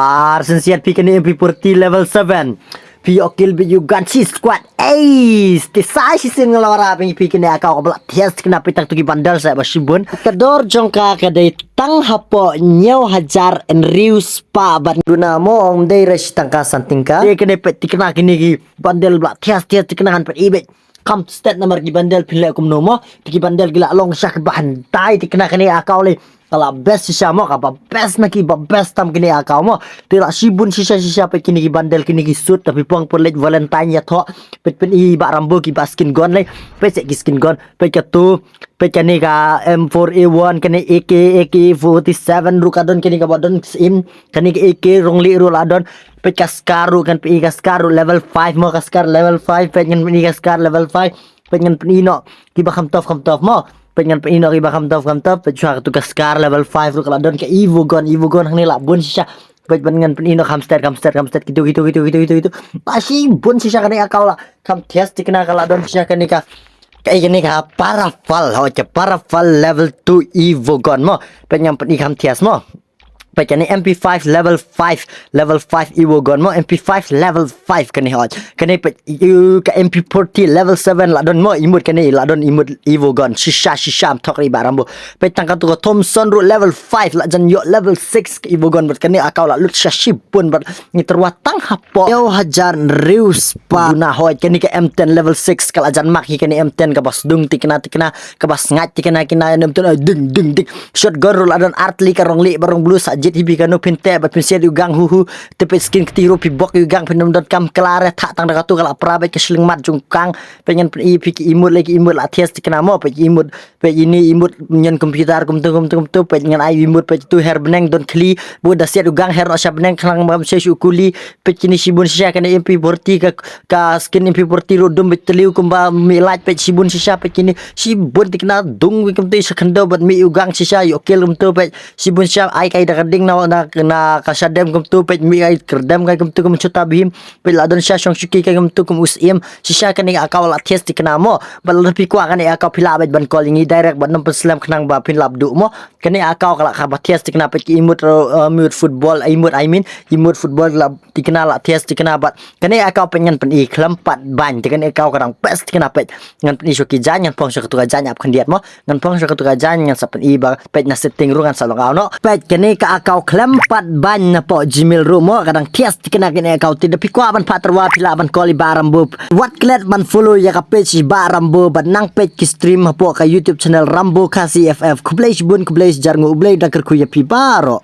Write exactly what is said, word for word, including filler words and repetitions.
Ar shen siat phi kane M P forty level seven. Phi ïoh kill bad ïoh gun shi squad. Ei, te sa shisien nga la wara phi kane account kaba la thias kane phi tang tu ki bundle sa ba shibun. Ka dor jong ka ka dei tang hapoh hynñiew hajar hynriew spah bad duna mo ong dei re shi tyngka san tyngka. Te kane phi tikna kine ki bundle ba la thias thias tikna kan phi i bad. Kam stet namar ki bundle phi leh kumno mo. Te ki bundle ki la long sha kiba hyndai tikna kane account le. Ka la best shisha mo, kaba best na kiba best tam kane account mo. Te la shibun shisha shisha phi kine ki bundle kine ki suit, tapi pong pun leh Valentine ïathoh. Phi pyn-i Bah Rambo kiba skin gun le. Phi seh ki skin gun, phi katu, phi kane ka M four A one, kane A K, A K forty-seven ruh ka don, kane kaba don syiem, kane ka A K rong leh ruh la don. Phi ka Scar ruh kan phi ka Scar ruh level five mo, ka Scar level five, phi ngan phi ka Scar level five. Phi ngan pyn-i noh kiba kham tough kham tough mo. Phi ngan pyn-i noh kiba kham tough kham tough. Phi shuwa katu ka Scar level five ruh ka la don ka Evo gun, Evo gun hangne la bun shisha. Phi ban ngan pyn-i noh kham stet kham stet kham stet kitu kitu kitu kitu kitu kitu. Ba shibun shisha kane account la kham thias tikna ka la don shisha kane ka. Ka kane ka Parafal, ho ka Parafal level two Evo gun mo. Phi ngan pyn-i kham thias mo. Phi kane M P five level five, level five Evo gun mo, M P five level five kane hot. Kane phi ka M P forty level seven la don mo, emote kane la don emote Evo gun. Shisha shisha ym thok ri Bah Rambo. Phi tang katu ka Thompson ruh level five la jan ïoh level six ka Evo gun, bad kane account la lut sha shibun bad ngi tyrwa tang hapoh hynñiew hajar hynriew spah duna hot. Kane ka M ten level six ka la jan mark hi kane M ten kaba sdung tikna tikna. Kaba sngaid tikna kina ïa nam tun ding ding ding. Shotgun ruh la don artylli ka rong leh ba rong blue sa jied hi phi kano phin teh bad phin siat ïa u gang hu hu. Te phi skin kti ruh phi bok ïa u gang phin ym don kam kla re, thah tang da katu ka la pra bad ka shlingmat jong u gang. Phi ngan pyn-i phi ki emote le ki emote la thias tikna mo, phi ki emote, phi ini emote ngan computer kumtu kumtu kumtu, phi ngan ai emote phi tu her bneng don khli. Bad da siat u gang her noh sha bneng khnang ba ym shai shu kuli. Phi kine shibun shisha kane M P forty ka ka skin M P forty ruh dum bad tliw kumba mih lait, phi shibun shisha phi kine shibun tikna dung wi kumtu sha khyndew bad mih u gang shisha ïoh kill kumtu phi shibun shisha ai kai da ka ding na na na ka shadem kumtu phi mih ai kyrdem kai kumtu kum Chota Bheem phi la don sha shong shuki kai kumtu kum u syiem shisha kane account la thias tikna mo. Bad lada phi kwah kane account phi lah bad ban call ïa ngi direct bad nym pynslem khnang ba phin lap duh mo. Kane account ka la kaba thias tikna phi ki emote ro, eh, emote football, emote I mean, emote football la tikna la thias tikna bad kane account phi ngan pyn-i khlem pat bang, te kane account ka dang best tikna phi ngan pyn-i sha ki jaiñ, ngan phong sha katu ka jaiñ ap khyndiat mo, ngan phong sha katu ka jaiñ ngan sa pyn-i ba phi na setting ruh ngan sa long au noh. Phi kane ka account khlem pat bang na poh Gmail ruh mo, ka dang thias tikna kane account, te da phi kwah ban phah tyrwa phi lah ban call ïa Bah Rambo. Wat klet ban follow ïa ka page Bah Rambo bad nang page ki stream hapoh ka YouTube channel Rambo Khasi F F. Khublei shibun, khublei shijar, U Blei da kyrkhu ïa phi baroh.